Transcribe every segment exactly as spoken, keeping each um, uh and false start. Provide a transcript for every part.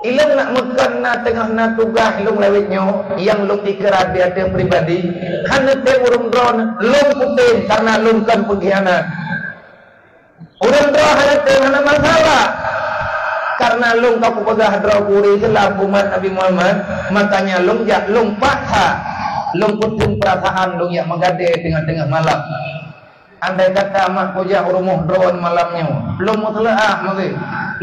Ilôn nak meukon na teungoh na tugaih lôn lawét nyoe nyang lôn ikrar di ateueh pribadi, hana tem ureuëng droeneuh, lôn kutem karena lôn kon peungkhianat. Ureuëng droe hana tem, hana masalah. Karena lôn ka kupeugah droe kuri keulam umat Nabi Muhammad, makanya lôn jak lôn paksa, lôn peuteung peurasaan lôn jak meugadée teungoh-teungoh malam. Andai kata mak kujak u rumoh droeneuh malam nyoe, lôn meuseuleuah meusi,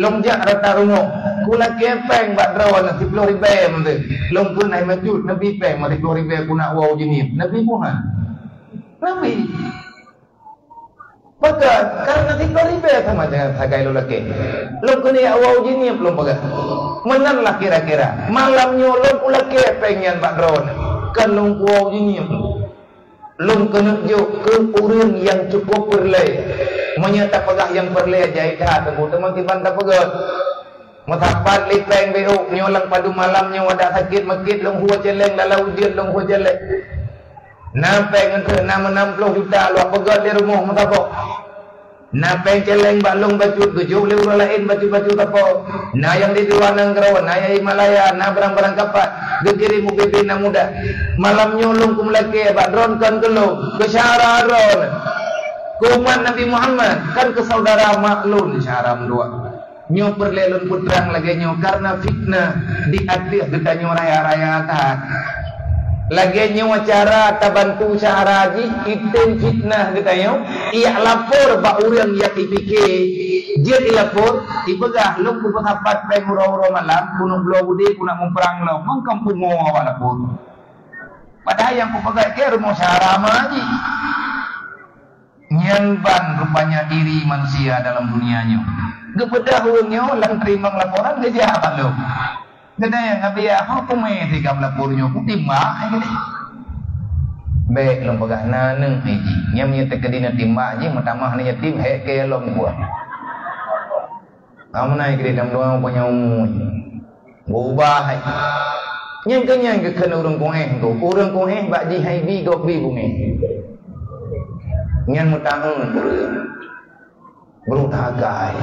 lôn jak rata rumoh, kulakée péng bak droeneuh siploh ribée meusi, lôn keuneuk meucut neubi péng meusiploh ribée kunak woe u jeumiet, neubi buhan. Neubi. Pakon, karena siploh ribée sama dengan sagai lôn lakée. Lôn keuneuk woe u jeumiet lôn peugah. Meunan lah kira-kira. Malam nyoe lôn kulakée péng nyan bak droeneuh, kon lôn kuwoe u jeumiet. Lôn keuneuk jok keu ureuëng nyang cukup peureulée. Meunyoe tapeugah nyang peureulée jai that teungku, teuma kiban tapeugét. Meusapat lé péng beuh nyoe lam padum malam nyoe adak sakét meukét lôn hue céléng, lala ujeuen lôn hue céléng. Na péng ngon na meunam ploh juta lôn peugét di rumoh meusaboh. Na péng céléng bak lôn bacut geujok lé ureuëng laén bacut-bacut sapo. Na nyang di luwa nanggroe, na nyang di Malaya, na barang-barang kapat geukirém ubé-bé na muda. Malam nyoe lôn kumeulakée bak droeneuh kon keu lôn, keu syara droeneuh. Keu umat Nabi Muhammad, kon keu saudara mak lôn syara meuduek. Nyoe peureulée lôn peutrang lagée nyoe karena fitnah di ateueh geutanyoe raya-raya that. Lagée nyoe cara tabantu syara jih item fitnah geutanyoe, iyak lapor bak ureuëng nyang ipike. Jeuet ilapor, ipeugah lôn kupeusapat péng uroe-uroe malam, kuneuk bloe udeb, kuneuk muprang lom, mangkam pungo awak lapor. Padahai nyang kupeugah keu rumoh syara ma jih. Nyan ban rupanya iri manusia dalam dunia nyoe. Geubeudôh ureuëng nyoe lam teurimong laporan geujak bak lôn. Geutanyoe ngon biya ho kumé tigam lapor nyoe kutimbak hai geude. Bék lôn peugah na neueng hai jih. Nyang meunyoe teukeudi na timbak jih meutamah na yatim hék keu lom buah. Ameunan geude dam doang punya umui. Berubah hai. Nyang keu nyan geukheun ureuëng kuéh tu. Ureuëng kuéh bak jih hai bi gob bi bungéh. Nyan meutangeun ureuëng. Beurutagai.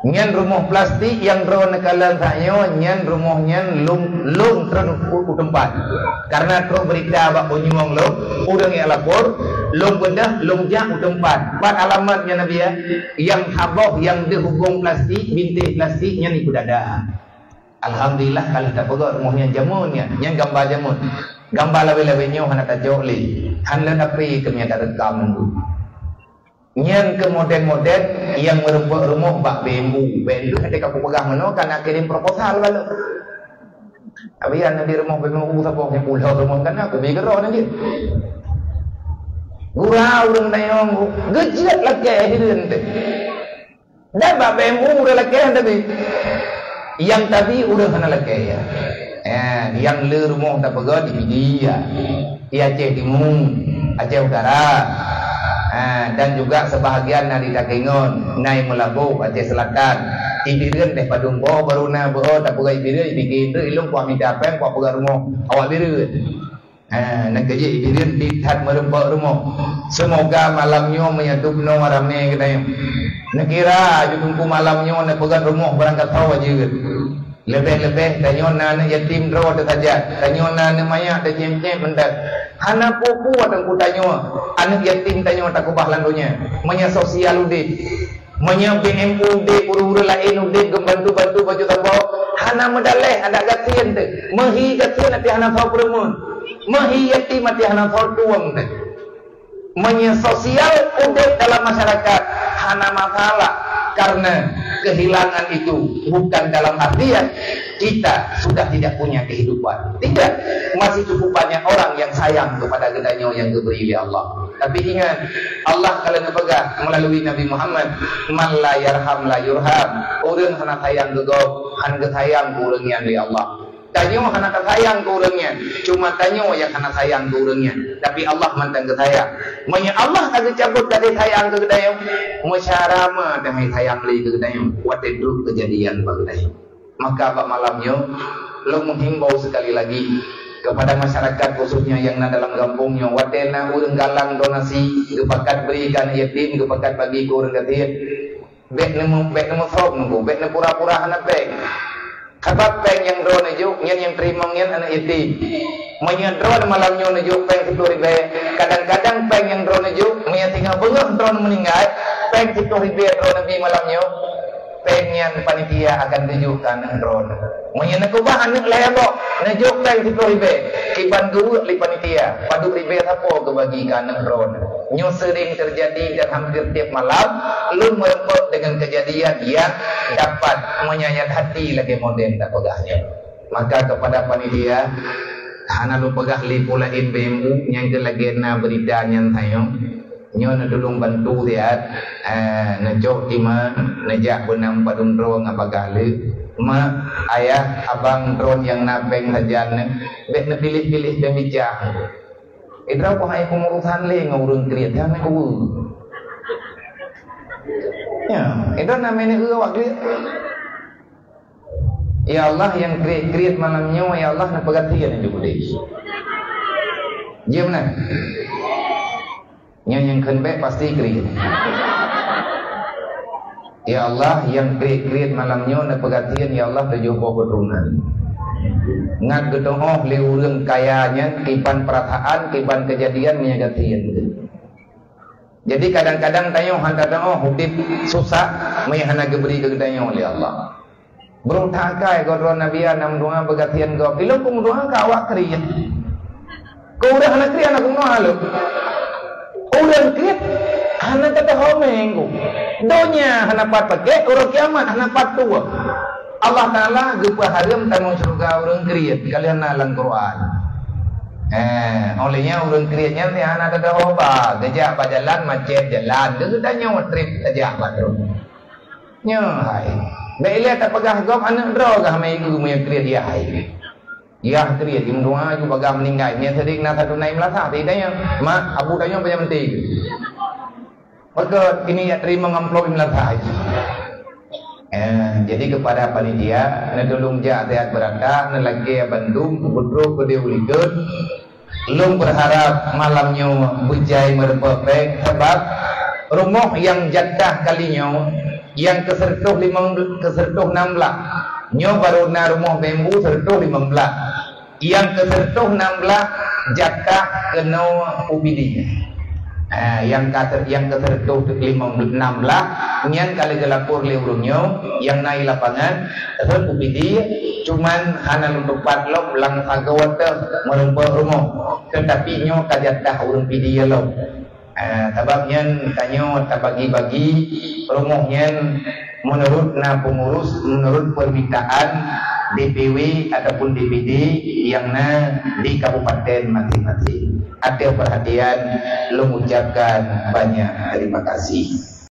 Nyan rumoh plastik nyang droe neukalon tanyoe, nyan rumoh nyan lôn, lôn treun u, u teumpat. Karena trok beurita bak punyueng lôn, ureuëng nyang lapor, lôn beudôh, lôn jak u teumpat. Pat alamat nyan Nabi ya? Nyang saboh nyang deuh hubong plastik, bintéh plastik nyan ipeudada. Alhamdulillah, ka lheueh tapeugah rumoh nyan jameun nyan, nyan gamba jameun. Gamba lawét-lawét nyoe hana tacok lé. Han lôn api keu meunyo tareukam nunggu. Nyan keu model-model nyang meureumpok rumoh bak bambu. Bambu hana ka kupeugah meunoe, ka na kirém proposal bak lôn. Abi nyan di rumoh bambu saboh nyang pulo rumoh kana kubi keudroe nyan jih. Gura ureuëng dayong geujeuet lakée hireuen teuh. Dan bak bambu ureuëng lakée tabi. Nyang tabi ureuëng hana lakée ya. Eh, nyang le rumoh tapeugah di Pidie ya. Di Aceh Timu, Aceh Utara. Ha, dan juga sebahagian na di Takengon, na i Meulaboh, Aceh Selatan. Di Bireuen deh padum boh baru na beuo tapeugah Bireuen, di Bireuen ilong kuah mita péng, kuah peugah rumoh awak Bireuen. Ha, na keujih Bireuen di that meureumpok rumoh. Semoga malam nyoe meunyoe dub noe ramé geutanyoe. Neukira ju teungku malam nyoe neupeugah rumoh barangkasoe jeuet. Leubeh-leubeh tanyoe na aneuk yatim droe teusaja, tanyoe na aneuk manyak teunyép-nyép mantong. Hana peue-peue teungku tanyoe, aneuk yatim tanyoe takeubah lam donya. Meunyoe sosial udeb, meunyoe B M U udeb, ureuëng-ureuëng laén udeb geubantu-bantu bacut sapo, hana meudaléh adak gasien teuh. Meuhi gasien até hana soe peureumeun. Meuhi yatim até hana soe tueng teuh. Meunyoe sosial udeb dalam masyarakat hana masalah, karena kehilangan itu bukan dalam artian kita sudah tidak punya kehidupan. Tidak, masih cukup banyak orang yang sayang kepada geutanyoe nyang geubri lé Allah. Tapi ingat, Allah ka lheueh neupeugah melalui Nabi Muhammad, "Man la yarham la yurham." Ureuëng hana sayang keu gob, han geusayang keu ureuëng nyan lé Allah. Tanyoe hana tasayang keu ureuëng nyan, cuma tanyoe nyang hana sayang keu ureuëng nyan. Tapi Allah mantong geusayang. Meunyoe Allah ka geucabot gadée sayang keu geutanyoe, meucara ma teuma sayang lé keu geutanyoe watée trok keujadian bak geutanyoe. Maka bak malam nyoe, lôn menghimbau sekali lagi kepada masyarakat khususnya nyang na dalam gampông nyoe, watée na ureuëng galang donasi, geupakat bri keu aneuk yatim, geupakat bagi keu ureuëng gasien. Bék neumeu-, bék neumeusok nunggu, bék neupura-pura hana péng. Sabab péng nyang droe neujok, nyan nyang teurimong nyan aneuk yatim. Meunyoe droe malam nyoe neujok péng siploh ribèe, kadang-kadang péng nyang droe neujok, meunyoe singoh beungoh droe meuninggai, péng siploh ribèe droe neubi malam nyoe, péng nyan panitia akan neujok keu aneuk droe. Meunyoe neukeubah aneuk lhèe boh, neujok péng siploh ribèe, kiban geuweuek lé panitia, padub ribèe sapo geubagi keu aneuk droe. Nyoe sering terjadi dan hampir tiap malam, lôn meureumpok dengan kejadian yang dapat menyayat hati lagèe model tapeugah nyoe. Maka kepada panitia, hana lôn peugah lé peue laén B M U nyang keu lagèe na berita nyan sayang. Nyoe neutulông bantu siat, eh, neucok tima, neujak beunang padum droe ngon bagah lé. Mak, ayah, abang droe nyang na péng sajan nyoe, bèk neupiléh-piléh pembicara. Idroe keuh hai pengurusan lé ngon ureueng kriet, jangan kubu. Ya, idroe namanya ureueng awak kriet. Ya Allah, nyang kriet-kriet malam nyoe, ya Allah, neupeugasien ju udép. Jeuem na. Nyoe nyang kheun bèk pasti kriet. Ya Allah, nyang kriet-kriet malam nyoe neupeugasien, ya Allah, tujoh boh keuturonan. Ngat geutu'oh lé ureueng kaya nyan kiban peurasaan, kiban keujadian meunyoe gasien. Jadi kadang-kadang tanyoe hana tatu'oh udép susah meunyoe hana geubri keu geutanyoe lé Allah. Beureuntang akai goh droe Nabi Adam meudoa beugasien gob. Ilôn keu meudoa ka awak kriet. Keu ureueng hana kriet hana keu meudoa lôn. Ureueng kriet hana teudeungo minggu. Donya hana pat pakai, uroe kiamat hana pat tuwoe. Allah Taala geupeuhareuem tamong syeuruga ureueng kriet, ka lheueh na lam Quran. Eh, oleh nyan ureueng kriet nyan hana teudeungo ba, geujak bak jalan macet jalan, geutanyoe trép tajak bak droe. Nyoe hai. Bèk ilèe tapeugah gob aneuk droe gah meuigu meunyoe kriet yah hai. Yah kriet, jimeudoa ju bagah meuninggai. Meunyoe seudik na satu nai meulasah, teuitanya, "Mak, abu tanyoe panyang meuti." Maka ini ya terima ngamplop meulasah. Eh, jadi kepada panitia, neutulông jak siat beurata, neulakèe bandum, peutrok peudeh ulikot. Lôn berharap malam nyoe beujai meureumpok bèk, sabab rumoh nyang jatah kali nyoe nyang keu seureutôh limong, keu seureutôh nam blah. Nyoe barô na rumoh bambu seureutôh limong blah. Nyang keu seureutôh nam blah jatah keunoe U P D. Ha, nyang ka, nyang keu seureutôh limong nam blah nyan ka lheueh geulapor lé ureueng nyoe nyang na i lapangan, rhot U P D, cuman hana lôn tupat lom lam sagoe teuh meureumpok rumoh. Teutapi nyoe ka jatah ureueng P D lom. Ah, sabab nyan tanyoe tabagi-bagi rumoh nyan meunurot na peungurus, meunurot permintaan D P W ataupun D P D nyang na di kabupaten masing-masing. Ateueh perhatian, lôn ucapkan banyak terima kasih.